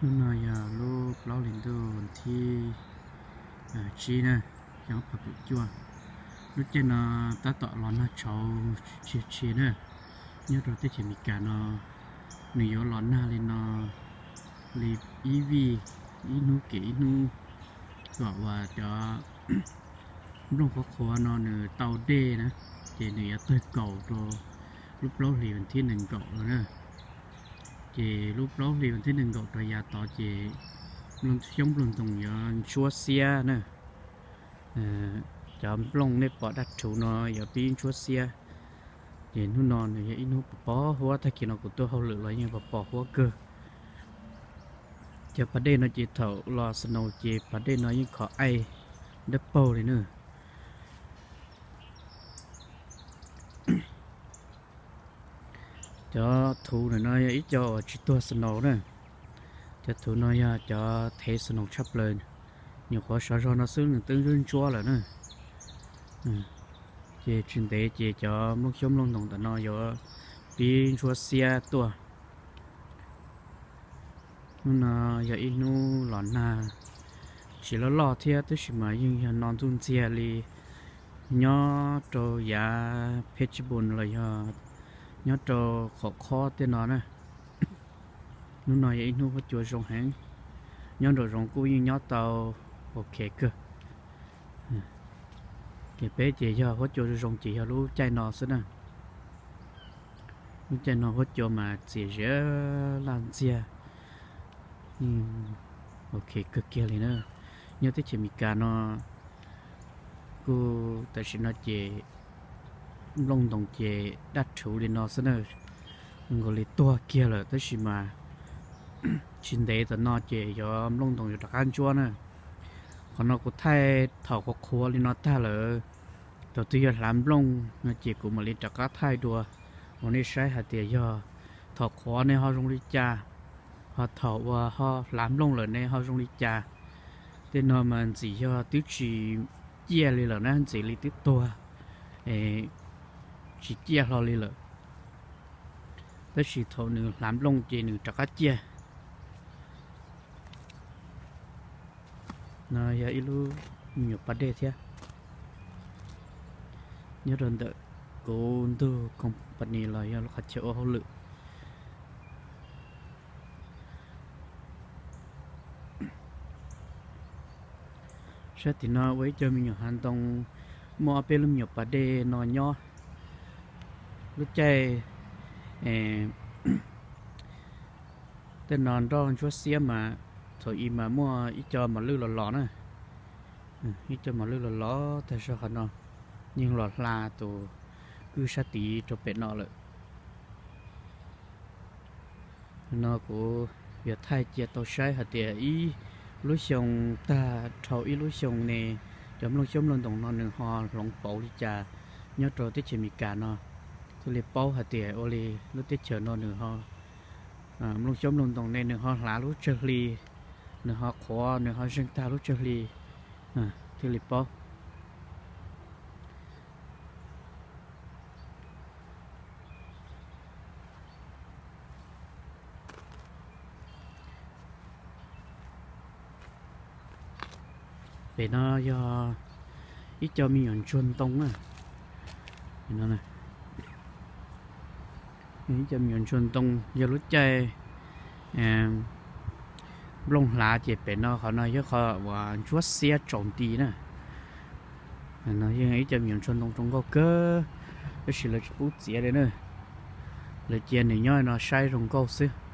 Hnub no yog lub plaub hlis ntuj thib tsib na, xyoo ob phav kaum cuaj. Lub caij no tab tom los nag tshauv tshia tshia na. Nyob rau teb chaws Amelikas no, nws yuav los nag li no li ib vij, ib hnub kev ib hnub, kom uas cov nplooj qhuav qhuav no nws tau dej na, ces nws yuav tawg kaus rau lub plaub hlis vas thib nees nkaum no na. Ces lub plaub hlis vas thib nees nkaum rau yav tod ces xyoob nplooj ntoos yuav ntsuab xiab na. Cov nplooj nej pom daj rhuv no yuav pib ntsuab xiab. Ces hnub no nws yog ib hnub pos pos huab, tag kis no kuv tuaj hauj lwm los yeej pos pos huab kawg. Cov pas dej no ces thaum los snow ces pas dej no yeej khov aij dawb paug li na. Cov thuv ntawm no yog ib co uas tsis tuag snow na. Cov thuv no yog cov thev snow tshaj plaws, nyuam qhuav sov zog no xwb nws twb ntsuab ntsuab lawm na. Ces tsis ntev ces cov nplooj xyoob nplooj ntoos ntawm no yuav pib ntsuab xiab tuaj. Hnub no yog ib hnub los nag, tsis loj loj thiab tab sis mas yeej yog no ntuj ntxiag li nyob rau yav Phetshebun los yog nyob rau qhov qhob tej no na. Hnub no yog ib hnub huab cua zoo heev, nyob nraum zoov kuj yeej nyob tau ok kawg. Ces peb ces yog huab cua zoo zoo ces yog lub caij no xwb na. Lub caij no huab cua mas txias zias laj ntxiag, ok kawg kiag li na. Nyob teb chaws Amelikas no kuj tam sim no ces nplooj ntoos ces daj rhuv li no xwb na, nkaus li tuag kiag lawm tab sis mas tsis ntev tam no ces yuav nplooj ntoos yuav rov qab ntsuab na. Qhov no kuv thaij thaum qhuav qhuav li no tag lawm, thaum twg yog hlav nplooj no ces kuv mam li rov qab thaij dua ua nej saib hais tias yog thaum qhuav ne ho zoo li cas, ho thaum uas ho hlav nplooj lawm ne ho zoo li cas. Tej no mas ntxim yog twb tsis ciaj li lawm na, ntxim li twb tuag, tsis ciaj hlo li lawm. Tab sis thaum nws hlav nplooj ces nws rov qab ciaj. No yog ib lub me nyuam pas dej thiab. Nyob rau ntawm kuv ntug company los yog lub qhov chaw ua hauj lwm. Sab tim no ua ib co me nyuam hav ntoo, muaj ob peb lub me nyuam pas dej no nyob. Lub caij tej no nroj ntsuab xiab mas thaum i mas muaj ib co mos lwj los los na. Ib co mos lwj los los tag zog qhov no, yeej los hla tus kwj sab tid rau pem no lawm. No kuv yuav thaij cia tau saib hais tias ib lub xyoo tag dhau ib lub xyoo ne, cov nplooj xyoob nplooj ntoos no nws ho hloov pauv li cas nyob rau teb chaws Amelikas no, thiaj li paub hais tias ua li lub teb chaws no nws ho, nplooj xyoob nplooj ntoos ne nws ho hlav lub tsawg hli, nws ho qhuav nws ho zeeg tag lub tsawg hli, thiaj li paub. Pem no yog ib co me nyuam ntsuag ntoo na. Ib co me nyuam ntsuag ntoo yog lub caij nplooj hlav ces pem no qhov no yog qhov uas ntsuab xiab tsaus nti na. No yeej ib co me nyuam ntsuag ntoo zoo nkauj kawg, tab sis lawv tsis pub txiav li na. Lawv cia nws nyob no saib zoo nkauj xwb.